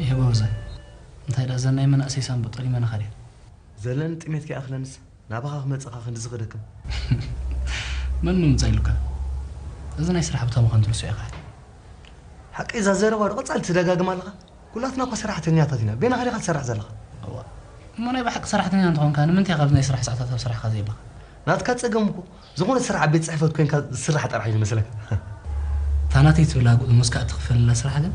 ይሄ ጎበዛይ፣ እንታይ ደኣ ዘናይ መናእሰይ ሳንቦ ጠሊመና ኻድያ? ዘለኒ ጥሜት ከይኣኽለንስ ናባኻ ክመጽኻ ክንድዚ ክደክም። መን ምምጻእ ኢሉካ? እዚ ናይ ስራሕ ቦታ ምዃኑ ትርስዖ ኢኻ። ሓቂ እዛ ዘረባ ዶ ቀጻሊ ትደጋግማ ኣለኻ? ኩላትና እኮ ሰራሕተኛታት ኢና። በይናኻ ዲኻ ትሰርሕ ዘለኻ? እዋ። እሞ ናይ ብሓቂ ሰራሕተኛ እንተኾንካ ንምንታይ ካብ ናይ ስራሕ ሰዓታት ኣብ ስራሕኻ ዘይብለኻ? ናትካ ጸገም እኮ ዝኾነ ስራሕ ኣብ ቤት ጽሕፈት ኮንካ ዝስራሕ ጥራሕ እዩ ዝመስለካ። እታ ናተይ ትብላ ደሞዝካ እትኽፈለላ ስራሕ ግን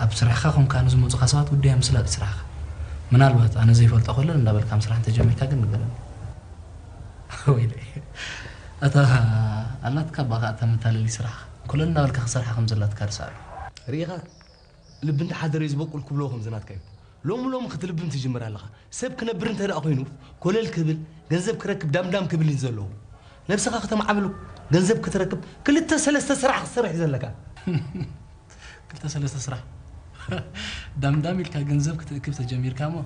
ኣብ ስራሕኻ ኮንካ ንዝመጹኻ ሰባት ጉዳይ ምስላጥ እዩ ስራሕኻ። ምናልባት ኣነ ዘይፈልጦ ኮለል እንዳበልካ ምስራሕ እንተጀሚርካ ግን ንገረኒ። ወይለይ። ኣታ ኣላትካ ባኻ እታ መታለሊ ስራሕኻ። ኮለል እንዳበልካ ክሰርሓ ከም ዘላትካ ርስዓሉ። ርኢኻ? ልቢ እንተሓደረ እዩ ዝበቁል ክብልዎ ከምዚ ናትካ እዩ። ሎሚ ሎሚ ክትልብም ትጅምር ኣለኻ። ሰብ ክነብር እንተ ደኣ ኮይኑ ኮለል ክብል፣ ገንዘብ ክረክብ ዳምዳም ክብል እዩ ዘለዎ። ነብስኻ ከተማዕብል፣ ገንዘብ ክትረክብ ክልተ ሰለስተ ስራሕ ክትሰርሕ እዩ ዘለካ። ክልተ ሰለስተ ስራሕ። ዳምዳም ኢልካ ገንዘብ ክትእክብ ተጀሚርካ እሞ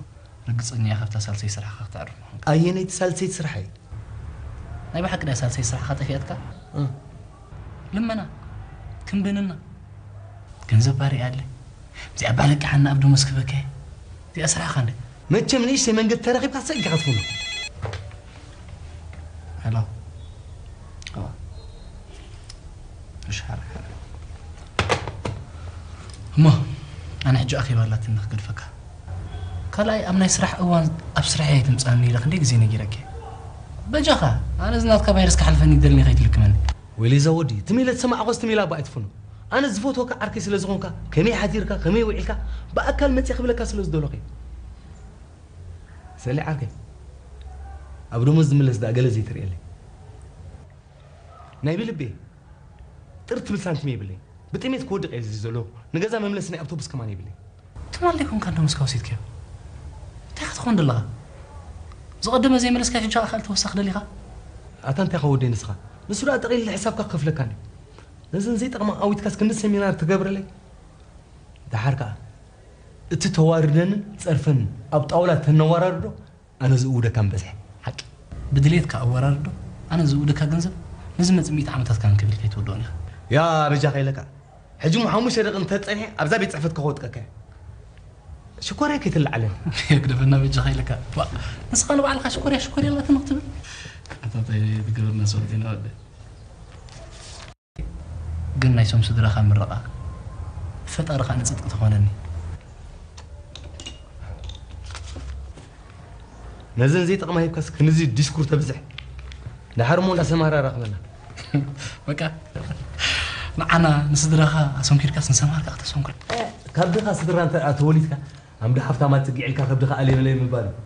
ርግጸኛ ኢኻ ኣብታ ሳልሰይ ስራሕኻ ክተዕርፍ ምዃንካ። ኣየነይቲ ሳልሰይቲ ስራሕ እየ? ናይ ብሓቂ ድያ ሳልሰይ ስራሕኻ ጠፊኣትካ? እ። ልመና፣ ክንብንና። ገንዘብ ባሪኣ ኣለ። እዚኣ ባለቃ ሓና ኣብ ደሞዝ ክበከ። እዚኣ ስራሕኻ እንደ። መቸም ንእሽተይ መንገዲ ተረኺብካ ሰጊኻ ትፍኖ። ሄሎ። እዋ። እሺ፣ ሓረ፣ ሓረ። እሞ፣ ኣነ ሕጂ ኣኼባ ኣላትኒ ክገድፈካ። ካልኣይ፣ ኣብ ናይ ስራሕ እዋን ኣብ ስራሐይ ኣይትምጻኒ ኢለ ክንደይ ግዜ ነጊረኪ። በጃኻ፣ ኣነ እዚ ናትካ ቫይረስ ክሓልፈኒ ይደልኒ ከይትልክመኒ። ወይለይ እዛ ወዲ፣ ትም ኢለ ዝሰማዕኾስ ትም ኢለ ኣባ ኣይትፍኖ። ኣነ ዝፈትወካ ዓርከይ ስለ ዝኾንካ፣ ከመይ ሓዲርካ፣ ከመይ ውዒልካ፣ ብኣካል መጺእ ክብለካ ስለ ዝደለኹ እየ። ሰሊ ዓርከይ፣ ኣብ ደሞዝ ዝምለስ ደኣ ገለ ዘይትርእየለይ። ናይ ብልቤ ጥር ትብል ሳንቲም የብለይ። ብጥሜት ክወድቕ እየ እዚ ዘለኹ። ንገዛ መምለሲ ናይ ኣውቶቡስ ከማን የብለይ። ትማል ደይኮንካ እንዶ ምስካ ወሲድካዮ? እንታይ ክትኾን ደለኻ? ዝቐደመ ዘይመለስካዮ ሕጂ ኣኻል ተወሳኺ ደሊኻ? ኣታ እንታይ ኻ ወደይ ንስኻ? ንሱ ደኣ ጠቕሊሉ ሕሳብካ ክኸፍለካን እዩ። ነዘን ዘይጠቕማ ኣዊትካስ ክንዲ ሰሚናር ትገብረለይ? ደሓር ከኣ እቲ ተዋርደንን ጸርፈንን ኣብ ጣውላ ተነዋራርዶ ኣነ ዝእውደካ ምበዝሐ። ሓቂ። ብድሌትካ ኣወራርዶ ኣነ ዝእውደካ ገንዘብ ነዚ መጽእ ሚእቲ ዓመታት ካን ክብል ከይትወድኦን ኢኻ። ያ በጃኻ ኢለካ። ሕጂ እሞ ሓሙሽተ ደቂ እንተጸኒሐ ኣብዛ ቤት ጽሕፈት ከኸውጥቀካ እየ። ሽኮርያ ከይትለዓለኒ። የግደፈና በጃኻ ኢለካ። ዋ፣ ንስኻ ንባዕልኻ ሽኮርያ ሽኮርያ ኣላትኒ ክትብል? ኣታ እንታይ ትገብርና ሰብት ኢና ወደ። ግን ናይቶም ስድራኻ ምርቓ፣ ፈጣሪ ኸኣ ንጽድቂ ተኾነኒ። ነዘን ዘይጠቕማ ሂብካስ ክንዚ ዲስኩር ተብዝሕ። ደሓር እሞ እንዳ ሰማራ ራኽበና። በቃ፣ ንዓና ንስድራኻ ኣሰንኪርካስ ንሰማር ከኣ ክተሰንክር። ካብ ድኻ ስድራ እንተ ተወሊድካ፣ ኣምዲ ሃብታማት ጽግዕ ኢልካ ከብድኻ ኣሌለይ ምባል እዩ።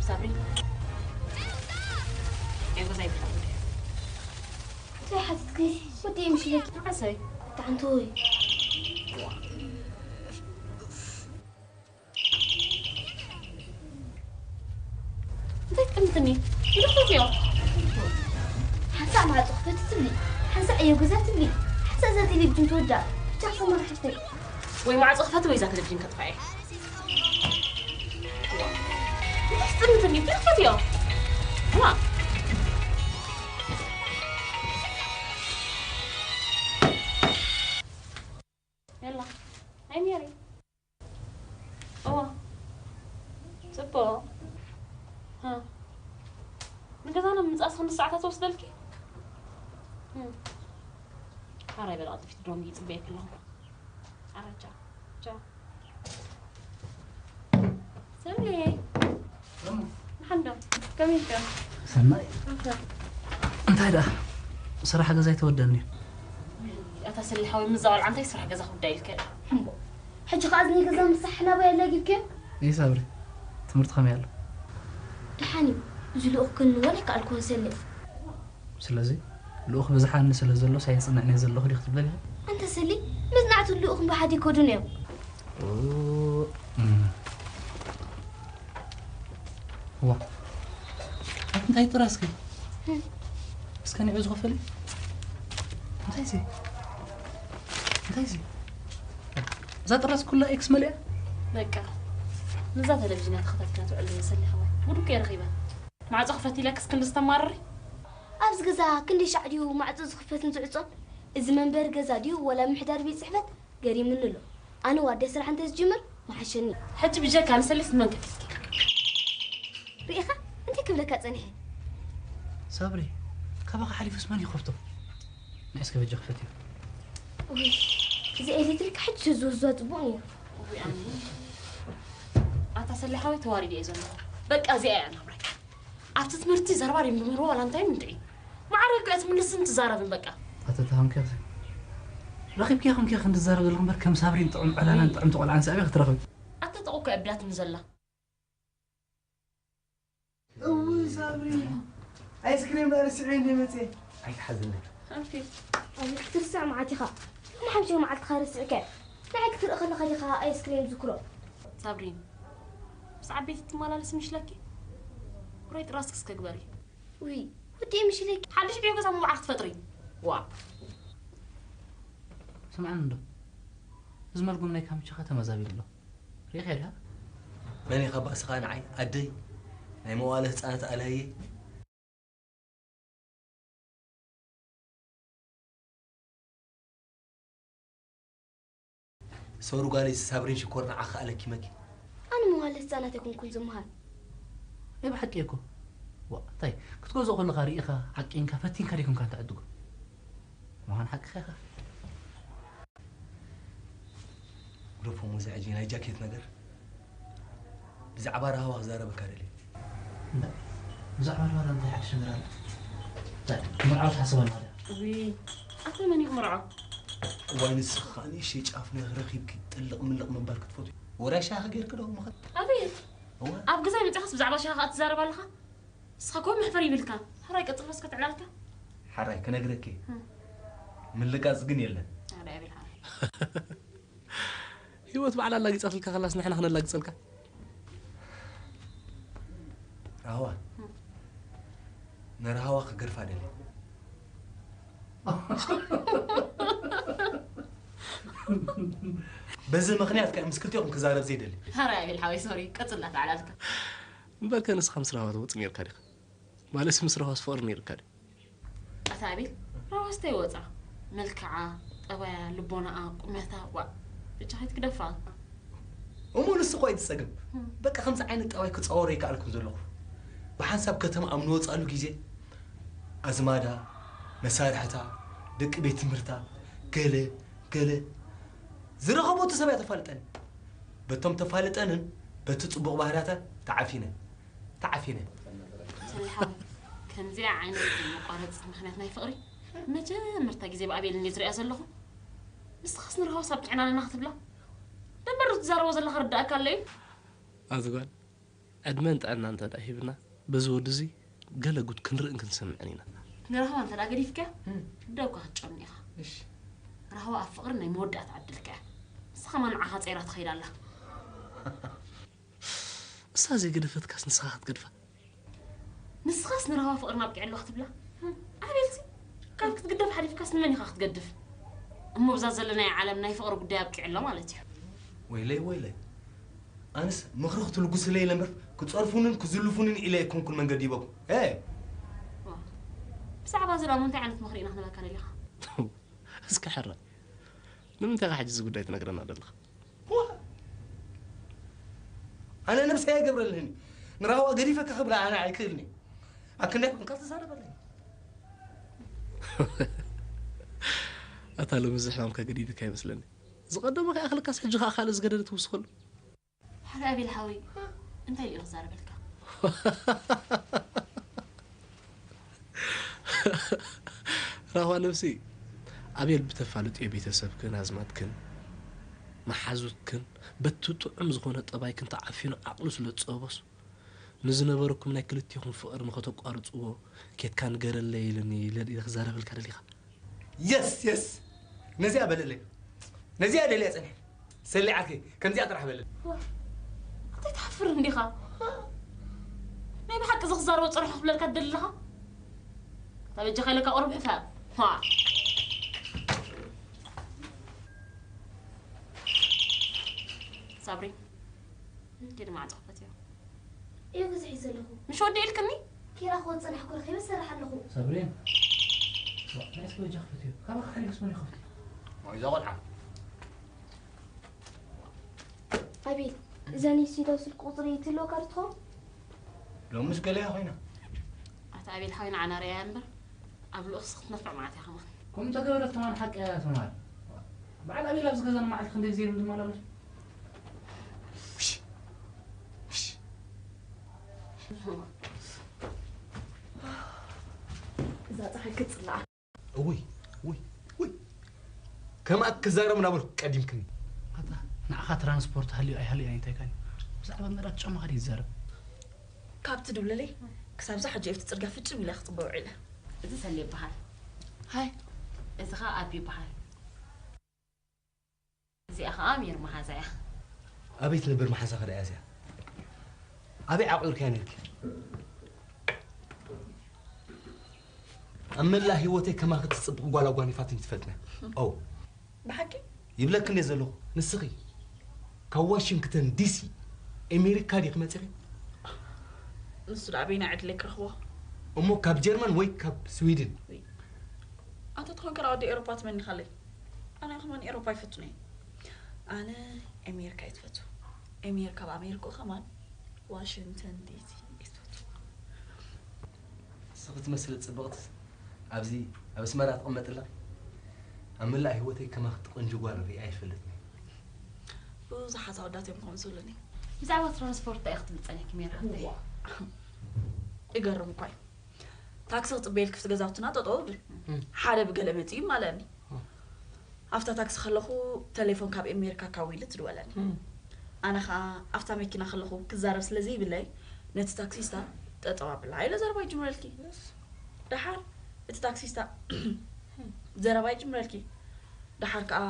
ሳብሪ፣ ኤጎዛ ይብላ። እንታይ ሓቲትኪ? ወዲ ምሽለኪ። ዓሰይ። ኣታ ሓንቲ ወይ። እንታይ ትጥምትኒ? ብድሕሪት እዮ። ሓንሳእ ማዕጾ ክፈቲ ትብሊ፣ ሓንሳእ እዮ ገዛ ትብሊ፣ ሓንሳእ እዛ ቴሌቪዥን ትወዳ። ብቻ ክሰማር ሓፍተይ። ወይ ማዕጾ ክፈቲ ወይ እዛ ቴሌቪዥን ከጥፋ እየ። እንታይ ትጥምትኒ? ብድሕሪት እዮ። ዋ። የላ። ኣይ ሜሪ። እዋ። ጽቡቕ። ሃ። ንገዛና ምምጻእስ ክንዲ ሰዓታት ወስደልኪ? እም። ሓራይ በል ቀልጢፍኪ፣ ድሮም ይጽበየኪ ኣለኹ። ሓራይ ቻው። ቻው። ሰሌ። ደሓን ዶ? ከመይ ኢልካ? ሰናይ። ኣንታ። እንታይ ደኣ? ስራሕ ገዛ ኣይተወደአን ድዩ? ኣታ ሰሌ ሓወይ፣ ምዛ ቆልዓ እንታይ ስራሕ ገዛ ክውዳ ኢልካ? እምቦ። ሕጂ ኸኣ እዚ ናይ ገዛ ምሳሕ ናበይ ኣላጊብክዮ? እይ ሳብሪ፣ ትምህርቲ ከመይ ኣሎ? ደሓን እዩ። እዚ ልኡኽ ግን ወላ ኣይከኣልኩዎን ሰሌ። ስለዚ ልኡኽ በዝሓኒ ስለ ዘሎ ሳየጽንዕን እየ ዘለኹ ዲኺ ትብለኒ? ኣንታ ሰሌ፣ መጽናዕትን ልኡኽን ብሓደ ኣይከዱን እዮም። ኦ፣ እም። ዋ። እንታይ ጥራስኪ? እስከ ንዑ ዝኸፈል እዩ። እንታይ እዚ? እንታይ እዚ? እዛ ጥራስ ኩላ ኤክስ መሊኣ? በቃ፣ ነዛ ቴሌቪዥን እያ ተኸታቲላ ትውዕል ዝመስል፣ ይኸውን። ጉድ እኮ እየ ረኺበ። ማዕጾ ክፈት ኢለክስ ክንዲ ዝተማርሪ? ኣብዚ ገዛ ክንደይ ሻዕ ድዩ ማዕጾ ዝኽፈትን ዝዕጾን? እዚ መንበሪ ገዛ ድዩ ወላ ምሕዳር ቤት ጽሕፈት? ገሪምኒ ኣሎ። ኣነ ዋደ ስራሕ እንተ ዝጅምር ምሓሸኒ። ሕጂ ብጀካ ንሰሊስ መን ከፊትኪ? ርኢኻ? እንታይ ክብለካ ጸኒሐ? ሳብሪ፣ ካባኻ ሓሊፉስ መን ይኸፍቶ? ንሕስከ በጃ ክፈትዮ። ውይ፣ እዚ ኤሌክትሪክ ሕጂ ተዝወዝዋ ጽቡቕ ነይሩ። ውይ፣ ኣነ። ኣታ ሰሊሓዊ ተዋሪድ እየ ዘለኹ። በቃ እዚኣ እያ ናብራይ። ኣብቲ ትምህርቲ ዘረባ ድዩ ምምህርዎ ዋላ እንታይ ምንድዒ? ማዕረ እኮ እያ ትምልስን ትዛረብን በቃ። ኣታ ተሃምኪ ኣኽዚ። ረኺብኪ ኢኹም ከ ክንዲ ዝዛረብ ዘለኹም እምበር ከም ሳብሪን ጥዑም ዕላላን ጥዕምቲ ቆልዓን ሳቢ ክትረኽቢ። ኣታ ጥቑ እኮ እያ ኣቢላትኒ ዘላ። እውይ ሳብሪ፣ ኣይስክሬም ዳኣ ረሲዐ እንደ መፅየ። ኣይትሓዝኒ። ኣንፊ። ኣቤት ክትርስዕ መዓት ኢኻ። ሎም ሓምሻይ መዓልትኻ ረሲዕካ። ንዓይ ክትርኢ ከለኻ ዲኻ ኣይስክሬም ዝክሮ? ሳብሪን፣ ምስ ዓበይቲ ትመላለስ ምሽለኪ? ኩረይ ጥራስክ እስከ ግበሪ። ውይ፣ ወዲ ምሽለኪ። ሓድሽ ዕዮ ገዛ ምባዓል ክትፈጥሪ። ዋ። ስምዓኒ እንዶ። እዚ መልጉም ናይ ካምቻኻ ተመዛቢሉ ኣሎ። ርኢኻ ዲኻ? መን ኢኻ ባእስኻ ንዓይ? ኣደይ? ናይ መዋለ ህፃናት ኣላየይ? ሶሪ ጓለይ፣ ሳብሪን ሽኮር ንዓኺ ኣለኪመኪ። ኣነ መዋለ ህፃናት ኣይኮንኩን ዝመሃር። ናይ ብሓቂ እኮ። ዋ፣ እንታይ? ክትገዝኦ ከለኻ ርኢኻ፣ ዓቂንካ፣ ፈቲንካ ዲኹም ካን ትዕድጎ? ምዃን ሓቅኻ ኢኻ። ግደፎ፣ እዚ ሕጂ ናይ ጃኬት ነገር። ብዛዕባ ራህዋ ክዛረበካ ደልየ። እንታይ? ብዛዕባ ራህዋ እንታይ ሓድሽ ነገር ኣሎ? እንታይ? መርዓዊ ትሓስብ ኣለኻ ድያ? ውይ፣ ኣታ መን እዩ ክምርዖ? እዋይ፣ ንስኻ ንእሽተይ ጫፍ ነኽ ረኺብኪ ጥልቕ ምልቕ ምባል ክትፈትዊ። ወራይ ሻሂ ጌርኪ ዶ ምኸድ? ኣቤት! እወ። ኣብ ገዛይ መጺኻስ ብዛዕባ ሻሂ ከኣ ትዛረብ ኣለኻ? ንስኻ እኮ መሕፈር ይብልካን። ሕራይ ቀጽሎ እስከ ትዕላልካ። ሓራይ ክነግረኪ። እም። ምልቃጽ ግን የለን። ኣረ ኣቤል ሓራይ። ህይወት ባዕላ ኣላጊጻትልካ ከላስ ንሕና ክነላግጸልካ? ራህዋ። እም። ንራህዋ ክገርፋ ደልየ። በዚ ምኽንያት ከኣ ምስ ክልቲኦም ክዛረብ ዘይደሊ። ሓራይ ኣቤል ሓወይ፣ ሶሪ፣ ቀጽል እናተዓላልካ። እምበርከ ንስኻ ምስ ራህዋ ትወጽእ ነይርካ ዲኻ? ማለትስ ምስ ራህዋስ ፍቕሪ ነይርካ ድዩ? ኣታ ኣቤል፣ ራህዋስ እንታይ ወጻ? መልክዓ፣ ጠባያ፣ ልቦናኣ፣ ቁመታ፣ ዋእ፣ ብቻ ከይትግደፋ። እሞ ንሱ እኮ እዩ እቲ ጸገም። እም። በቃ ከምዚ ዓይነት ጠባይ ክጻወሮ ኣይከኣልኩን ዘለኹ። ብሓንሳብ ከተማ ኣብ ንወጻሉ ግዜ ኣዝማዳ፣ መሳርሕታ፣ ደቂ ቤት ትምህርታ፣ ገለ፣ ገለ ዝረኸበቶ ሰብ እያ ተፋልጠኒ። በቶም ተፋልጠንን በቲ ጽቡቕ ባህርያታን ተዓፊነ። ተዓፊነ። ሰሊሓ፣ ከምዚኣ ዓይነት መቋረፂት ምኽንያት ናይ ፍቕሪ መጀመርታ ግዜ ብኣቤል እንድየ ዝሪኣ ዘለኹ። ንስኻስ ንርሃውስ ኣብ ጥዕናና ክትብላ? ደንበር ትዛረቦ ዘለኻ ርዳእካ ኣሎ እዩ። ኣዚ ጓል፣ ዕድመን ጥዕና እንተ ደኣ ሂብና፣ በዚ ወዲ እዚ ገለ ጉድ ክንርእን ክንሰምዕን ኢና። ንራህዋ እንተ ደኣ ገዲፍካያ፣ እም። ደውካ ክትጨኑ ኢኻ። እሺ። ራህዋ ኣብ ፍቕሪ ናይ መወዳእታ ዕድልካ እያ። ንስኻ ከማን ንዓኻ ጸይራ ትኸይድ ኣላ። እሳ ዘይገደፈትካስ ንስኻ ክትገድፋ? ንስኻስ ንራህዋ ፍቕርና ኣብቂዑ ኣሎ ክትብላ? ኣቤልሲ፣ ካብ ክትግደፍ ሓሊፍካስ ንመን ኢኻ ክትገድፍ? እሞ ብዛ ዘለናዮ ዓለም ናይ ፍቕሪ ጉዳይ ኣብቂዑ ኣሎ ማለት እዩ። ወይለይ፣ ወይለይ። ኣነስ ምኽሪ ክትልጉስለይ ኢለ እምበር ክጸርፉንን ክዝልፉንን ኢለ ኣይኮንኩን መንገዲ ሂበኩም። ሄ! ዋ፣ ብዛዕባ እዚ ደኣ እንታይ ዓይነት ምኽሪ ኢና ክንበካ ደሊኻ? እስኪ ሕራይ፣ ንምንታይ ኢኻ ሕጂ እዚ ጉዳይ ትነግረና ዘለኻ? ዋ! ኣነ ነብሰይ ኣይገብረልህን። ንራህዋ ገዲፈካ ክብላ ኣነ ኣይክእልን እየ። ኣብ ክንደይ ኮንካ ትዛረበለይ? ኣታ ሎሚ እዚ ሕማምካ ገዲዱካ ይመስለኒ። ዝቐደመ ከይኣኽለካስ ሕጂ ከኣ ካልእ ዝገደደ ትውስኸሉ። ሓደ ኣቤል ሓወይ፣ እንታይ ኢሉ ክዛረበልካ? ራህዋ ነብሲ፣ ኣቤል ብተፋልጥዮ ቤተሰብክን ኣዝማድክን መሓዙትክን በቲ ጥዑም ዝኾነ ጠባይክን ተዓፊኑ ዓቕሉ ስለ ዝጸበቦስ፣ ንዝነበረኩም ናይ ክልቴኹም ፍቕሪ ንኸተቋርጽዎ ኬድካ ንገረለይ ኢሉኒ ኢለ ድየ ክዛረበልካ ደሊኻ? የስ፣ የስ። ነዚኣ በለለይ። ነዚኣ ደልያ ጸኒሐ። ሰሊዓኪ፣ ከምዚኣ ጥራሕ በለለይ። እንታይ ትሓፍር እንዲኻ? ናይ ብሓቂ እዚ ክዛረቦ ጽንሑ ክብለልካ ትደሊ ኣለኻ? እታ በጃኻ ኢለካ ቁሩብ ሕፈር። ዋ። ሳብሪ፣ ኪዲ ማዕጾ ክፈትዮ። እዩ ክዝሒ ዘለኹ። ምሽ ወዲእልክኒ? ኪራ ክወጽእ ናሕኩ ረኺበ ዝሰርሕ ኣለኹ። ሳብሪን፣ ዋ፣ ናይ እስኪ በጃ ክፈትዮ። ካባኻ ሓሊፉስ መን ይኸፍት? ወይ እዛ ቆልዓ። ኣቤል፣ እዛ ኒሲቶ ስልክ ቁጽሪ ትህልወካ ዶ ትኸውን? ሎምስ ገለ እያ ኮይና። ኣታ ኣቤል ሓወይ፣ ንዓና ርኣያ እምበር፣ ኣብ ልኡኽስ ክትነፍዕ መዓት እያ ከማን። ከምኡ ተገበረት ከማን ሓቂ እያ ትማል። በዓል ኣቤል ኣብዚ ገዛ ንመዓልቲ ክንደይ ግዜ ኢሉ ዝመላለስ? እዛ ጸሓይ ክትጽላኣ። እውይ፣ እውይ፣ እውይ። ከማኣ ክዛረብ እናበልኩ ቀዲምክኒ። ኣታ፣ ንዓኻ ትራንስፖርት ሃልዩ ኣይሃልዩ ኣይንታይካን እዩ። ብዛዕባ ምዕራፍ ጫማኻ ድዩ ዝዛረብ? ካብቲ ድብለለይ ክሳብ እዛ ሕጂ ኣብቲ ጽርግያ ፍጭም ኢለ ክጽበ ውዒለ። እዚ ሰሌ ይበሃል። ሃይ። እዚ ኸኣ ኣቢ ይበሃል። እዚኣ ኸኣ ሜሪ መሓዛ እያ። ኣበይ ትነብር መሓዛኺ ደኣ እዚኣ? ኣበይ ዓቑርካያ ነርኪ? ኣብ መላእ ህይወተይ ከማኺ ትጽብቕ ጓል ኣጓኒፋትኒ ትፈልጥና። ኦ። ብሓቂ? ይብለኪ እንደ ዘለኹ፣ ንስኺ ካብ ዋሽንግተን ዲሲ፣ ኣሜሪካ ዲኺ መጺኺ? ንሱ ደኣ ኣበየናይ ዕድለይ ክረኽቦ? እሞ ካብ ጀርመን ወይ ካብ ስዊድን? ውይ። ኣንተ ተኾንከ ደኣ ወዲ ኤውሮፓ ትመኒኻለይ? ኣነ ከማን ኤውሮፓ ኣይፈቱን እየ። ኣነ ኣሜሪካ እየ ትፈቱ። ኣሜሪካ ኣብ ኣሜሪካ ከማን ዋሽንግተን ዲሲ እየ ትፈቱ። ንስኺ ትመስሊ ጽብቕቲ ኣብዚ ኣብ ኣስመራ ትቕመጥላ ኣብ መላእ ህይወተይ ከማኺ ቆንጆ ጓል ርእየ ኣይፈልጥን። ብዙሓት ኣወዳት እዮም ከምኡ ዝብሉኒ። ብዛዕባ ትራንስፖርት እንታይ ኢኺ ትብል ጸኒሕኪ ሜሪ ሓፍተይ? እዋ። ይገርም እኳ እዩ። ታክሲ ክጽበየልኪ ኣብቲ ገዛውትና ጠጠው እብል። እም። ሓደ ብገለ መጺኡ ይማለኒ። እም። ኣብታ ታክሲ ከለኹ ተሌፎን ካብ ኣሜሪካ ካብ ዊሊ ትድወለኒ። እም። ኣነ ኸኣ ኣብታ መኪና ከለኹ ክዛረብ ስለ ዘይብለይ ነቲ ታክሲስታ ጠጠው ኣብላ ኢለ ዘረባ ይጅምረልኪ። የስ። ደሓር እቲ ታክሲስታ ዘረባ ይጅምረልኪ። ደሓር ከኣ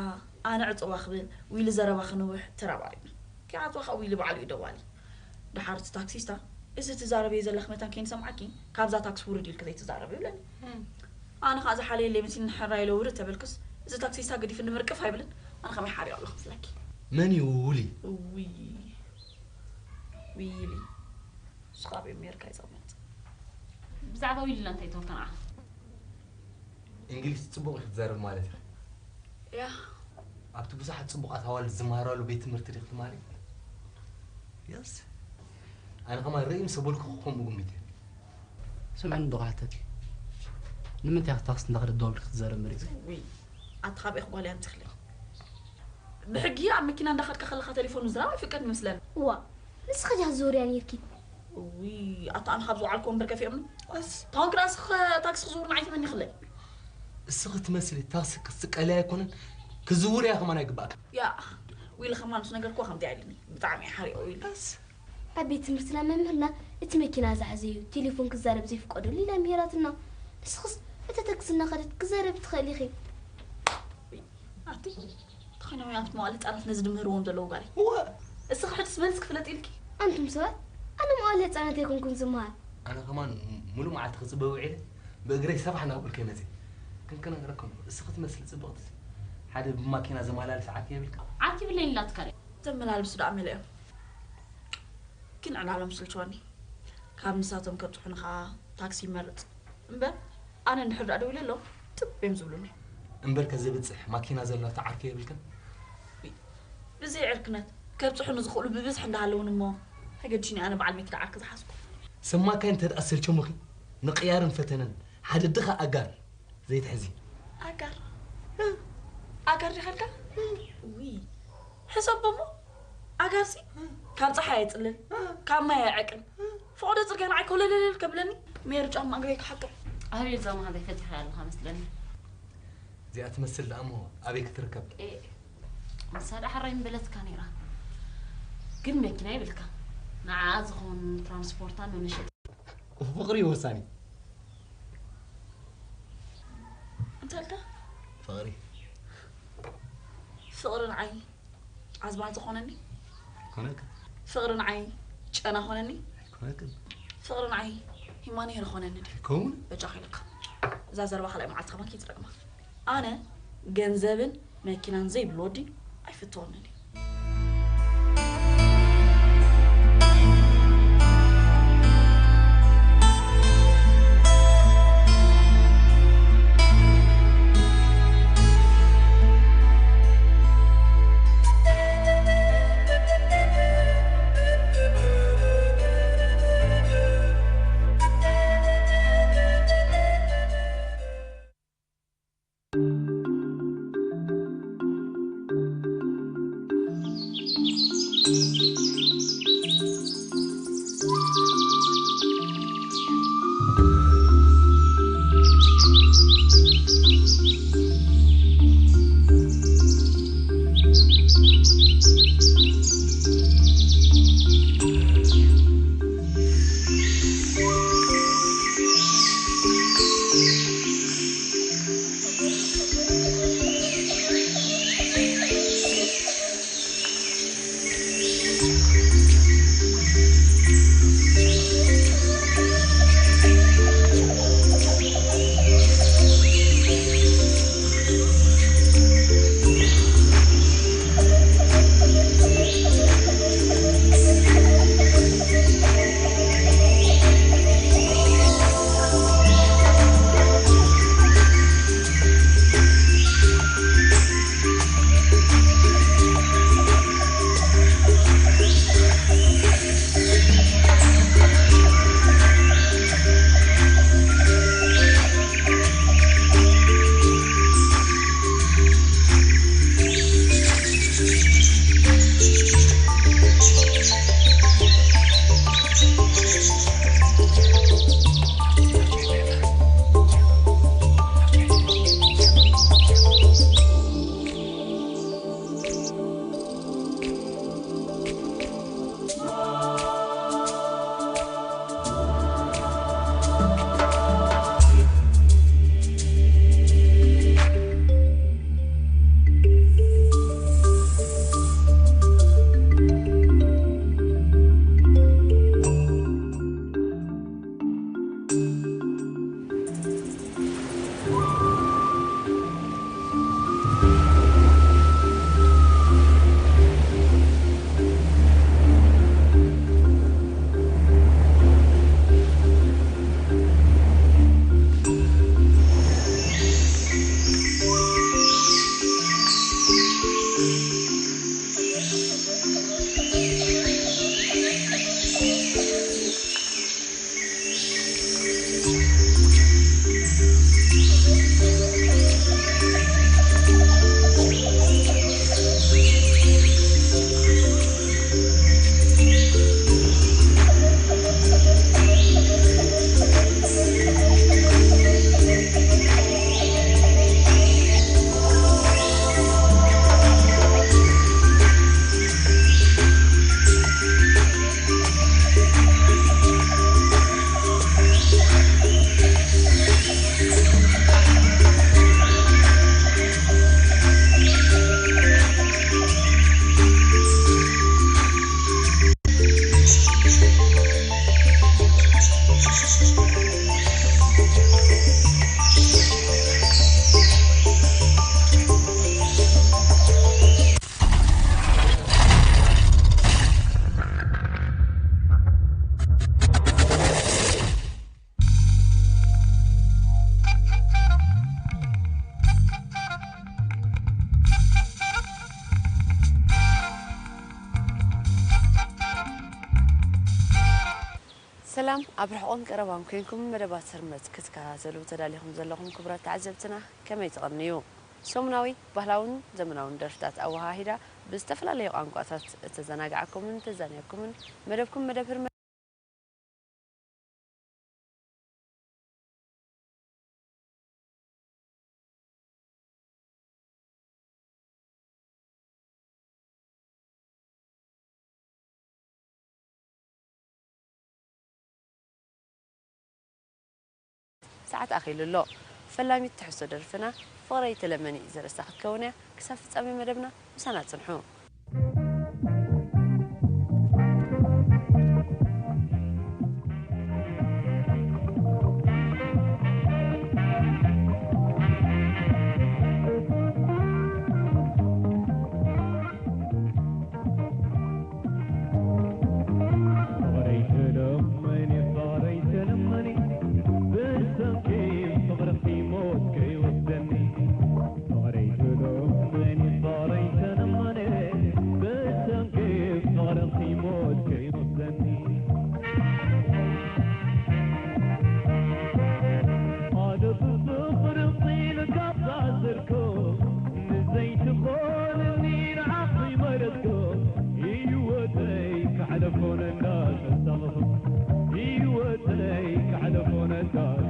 ኣነ ዕጽዋ ክብል ዊሊ ዘረባ ክንውሕ ተራባሪብና። ከይዓጽዋ ከኣ ዊሊ ባዕሉ እዩ ደዋሊ። ደሓር እቲ ታክሲስታ፣ እዚ ትዛረብዮ ዘለኺ መታን ከይንሰምዓኪ፣ ካብዛ ታክሲ ውርዲ ኢልኪ ዘይትዛረቢ ይብለኒ። እም። ኣነ ከኣ ዝሓለየለይ መሲልኒ ሕራይ ኢለ ውርድ ተበልኩስ፣ እዚ ታክሲስታ ገዲፉኒ ምርቅፍ ኣይብልን። ኣነ ከመይ ሓሪቐ ኣለኹ መስለኪ? መን እዩ ውሊ? ውይ። ዊሊ። ንሱ ካብ ኣሜሪካ እዩ ዝቕመጥ። ብዛዕባ ዊሊ ኢላ እንታይ ትወርቶ ንዓኻ? እንግሊዝ ጽቡቕ ኢኺ ትዛረቢ ማለት ኢኺ። ያ። ኣብቲ ብዙሓት ጽቡቓት ኣዋልድ ዝመሃራሉ ቤት ትምህርቲ ዲኺ ትማሃሪ? የስ። ኣነ ከማን ርእይ ምስ በልኩ ከምኡ ግምት እየ። ስምዕኒ ዶ ክሓተኪ? ንምንታይ ኢኺ ታክሲ እንዳኸደት ደወል ክትዛረብ መሪጽኪ? ውይ፣ ኣቲ ካበይ ኢኺ ጓል ኣምጺኽለይ? ብሕጊ ኣብ መኪና እንዳኸድካ ከለኻ ቴሌፎን ምዝራብ ኣይፍቀድ ይመስለኒ። እዋ፣ ንስኺ ዲኻ ትዝውርያ ነይርኪ? ውይ፣ ኣታ ኣነ ካብ ዝወዓልኩ ወንበር ከፊኦምኒ። ኣስ። ታውን ክዳስ ኸ-፣ ታክሲ ክዝውርና ኣይትመኒኽለይ። እስኺ ትመስሊ ታክሲ ክትስቀልያ ኣይኮነን፣ ክዝውርያ ከማን ኣይግባእክን። ያ፣ ዊሊ ከማን ምስ ነገርኩዋ ከምዚኣ ኢሉኒ። ብጣዕሚ እየ ሓሪቑ ኢሉ። ኣስ። ኣብ ቤት ትምህርትና መምህርና እቲ መኪና ዝሓዘ እዩ ቴሌፎን ክዛረብ ዘይፍቀደሉ ኢላ ምሂራትና። ንስኽስ እታ ታክሲ እናኸደት ክዛረብ ትኽእሊ ኢኺ። ኣቲ ተኾይኖም እዮም ኣብቲ መዋእለ ህጻናት ነዚ ድምህርዎም ዘለዉ ጓለይ። እወ። እስኺ ሕድስ በልስ ክፍለጥ ኢልኪ። ኣንቱም ሰባት፣ ኣነ መዋእለ ህጻናት ኣይኮንኩን ዝመሃር። ኣነ ከማን ሙሉእ መዓልቲ ክጽበ ውዒለ ብእግረይ ሰፋሕ እናበልኩ እየ መጺእ። ግን ክነግረኩም፣ እስኺ ትመስሊ ጽብቕቲ ሓደ ብማኪና ዘመላልስ ዓርኪ የብልካ? ዓርኪ የብለይን ኢላትካ ድያ? ዘመላልሱ ደኣ መለ እዮም። ግን ዕላሎም ስልችወኒ። ካብ ንሳቶም ከብጽሑኒ ኸኣ ታክሲ ይመርጽ። እምበር ኣነ እንድሕር ደኣ ደዊለሎም ጥብ እዮም ዝብሉኒ። እምበር ከዘብጽሕ ማኪና ዘላቶ ዓርኪ የብልክን? ብዘይ ዕርክነት ከብጽሑኒ ዝኽእሉ ብብዝሒ እንዳሃለዉኒ እሞ፣ ተገዲሽኒ ኣነ በዓል መኪና ዓርኪ ዝሓዝኩ። ሰብ ማካይን እንተ ደኣ ሰልቸሙኺ፣ ንቕያርን ፈተነን ሓደ ድኻ ኣጋር ዘይትሕዚ። ኣጋር? ኣጋር ዲኻ ኢልካ? ውይ፣ ሕሰቦ እሞ፣ ኣጋርሲ ካብ ጸሓይ ኣይጽልል፣ ካብ ማይ ኣይዕቅን። ፈቐዶ ጽርግያ ንዓይ ኮለለለል ከብለኒ፣ ሜሪ ጫማ እግረይ ክሓቅር። ኣቤል፣ እዛ መሃዛይ ፈቲኻ ኣለኻ መስለኒ። እዚኣ ትመስል ደኣ እሞ ኣበይ ክትርከብ? ኤ፣ ንሳ ደኣ ሕራይ ምበለትካ ነይራ። ግን መኪና ይብልካ። ንዓኣ ዝኸውን ትራንስፖርታን መመሸጢ። ፍቕሪ እዩ ወሳኒ። እንታይ ኢልካ? ፍቕሪ። ፍቕሪ ንዓይ ኣዝማልቶ ኮነኒ። ኣይኮነክን። ፍቕሪ ንዓይ ጨና ኮነኒ። ኣይኮነክን። ፍቕሪ ንዓይ ሂማን ይርኾነኒ ድዩ? ከውን በጃ ኸይልካ እዛ ዘረባ ካልኣይ መዓልቲ ከማን ከይትደግማ። ኣነ ገንዘብን መኪናን ዘይብሉ ወዲ ኣይፍትወንን እዩ። ሰላም፣ ኣብ ርሕቆን ቀረባን ኮንኩም መደባት ህርመት ክትከታተሉ ተዳሊኹም ዘለኹም ክቡራት ተዓዘብትና፣ ከመይ ትቐንዩ? ሰሙናዊ ባህላውን ዘመናውን ደርፍታት ኣወሃሂዳ ብዝተፈላለዩ ቋንቋታት እተዘናግዓኩምን ተዛንያኩምን መደብኩም መደብ ህርመት ሰዓት ኣኺሉ ኣሎ። ፈላሚት ትሕዝቶ ደርፍና ፍቕረይ ተለመኒ ዘርእስታ ክትከውን እያ። ክሳብ ፍጻሜ መደብና ምሳና ጽንሑ።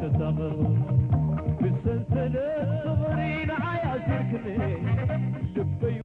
ተሳቐኹ ብሰንሰለት ፍቕሪ ንዓይ ኣሲርክኒ ልበይ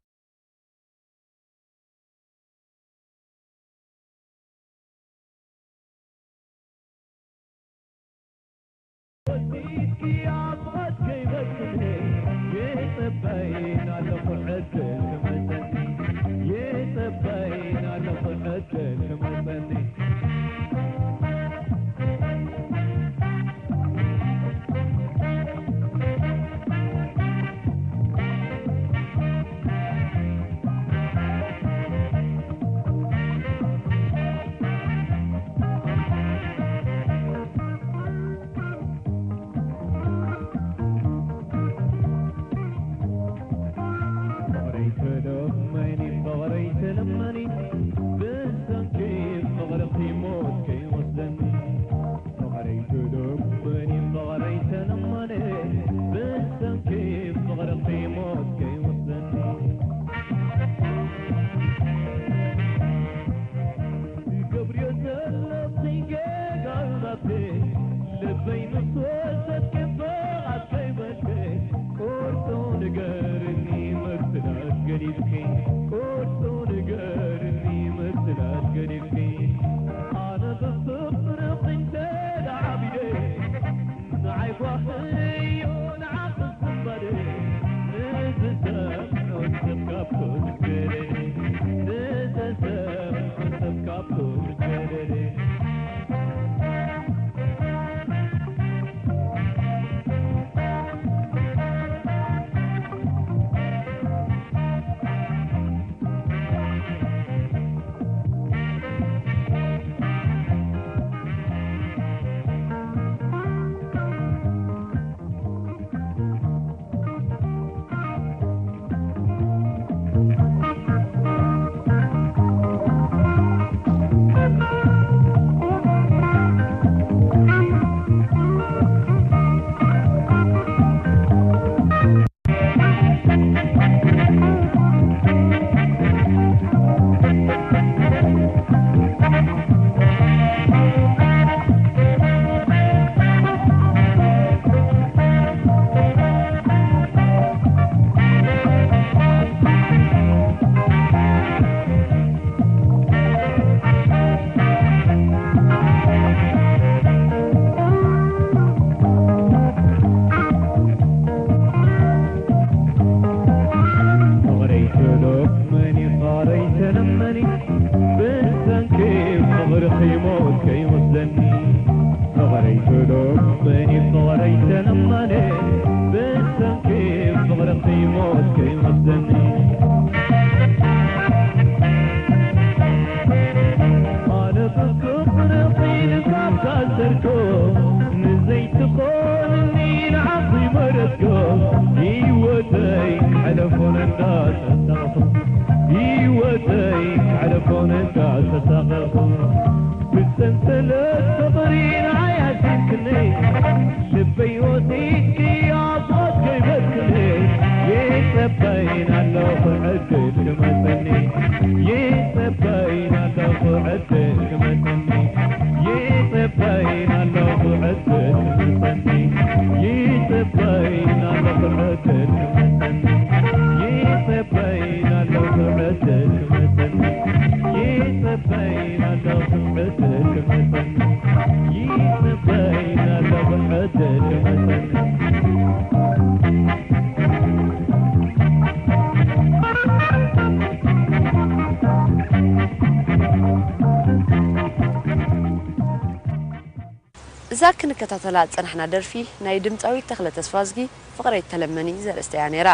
እዛ ክንከታተላ ዝጸናሕና ደርፊ ናይ ድምጻዊት ተኽለ ተስፋዝጊ ፍቕረይ ተለመኒ ዘርእስታ እያ ነይራ።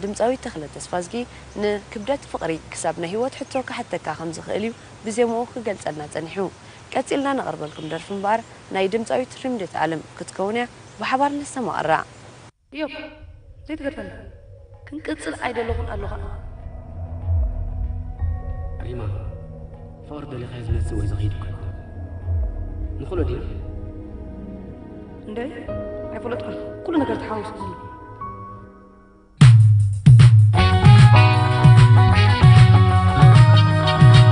ድምጻዊት ተኽለ ተስፋዝጊ ንክብደት ፍቕሪ ክሳብ ናይ ህይወት ሕቶ ክሓተካ ከም ዝኽእል እዩ ብዜምኡ ክገልጸልና ጸኒሑ። ቀጺልና ነቕርበልኩም ደርፊ እምበኣር ናይ ድምጻዊት ሪምዴት ኣለም ክትከውን እያ። ብሓባር ነስተማቕራ። እዮብ፣ ዘይትገድፈኒ። ክንቅጽል ኣይደለኹን ኣለኹ። ሪማ፣ ፍቕሪ ደሊኻዮ ዝመጽእ ወይ ዝኸይድ እኮ ኣይኮነን። ንኽእሎ ዲና? እንደይ፣ ኣይፈለጥኩን። ኩሉ ነገር ተሓዋዊሱ ዘሎ።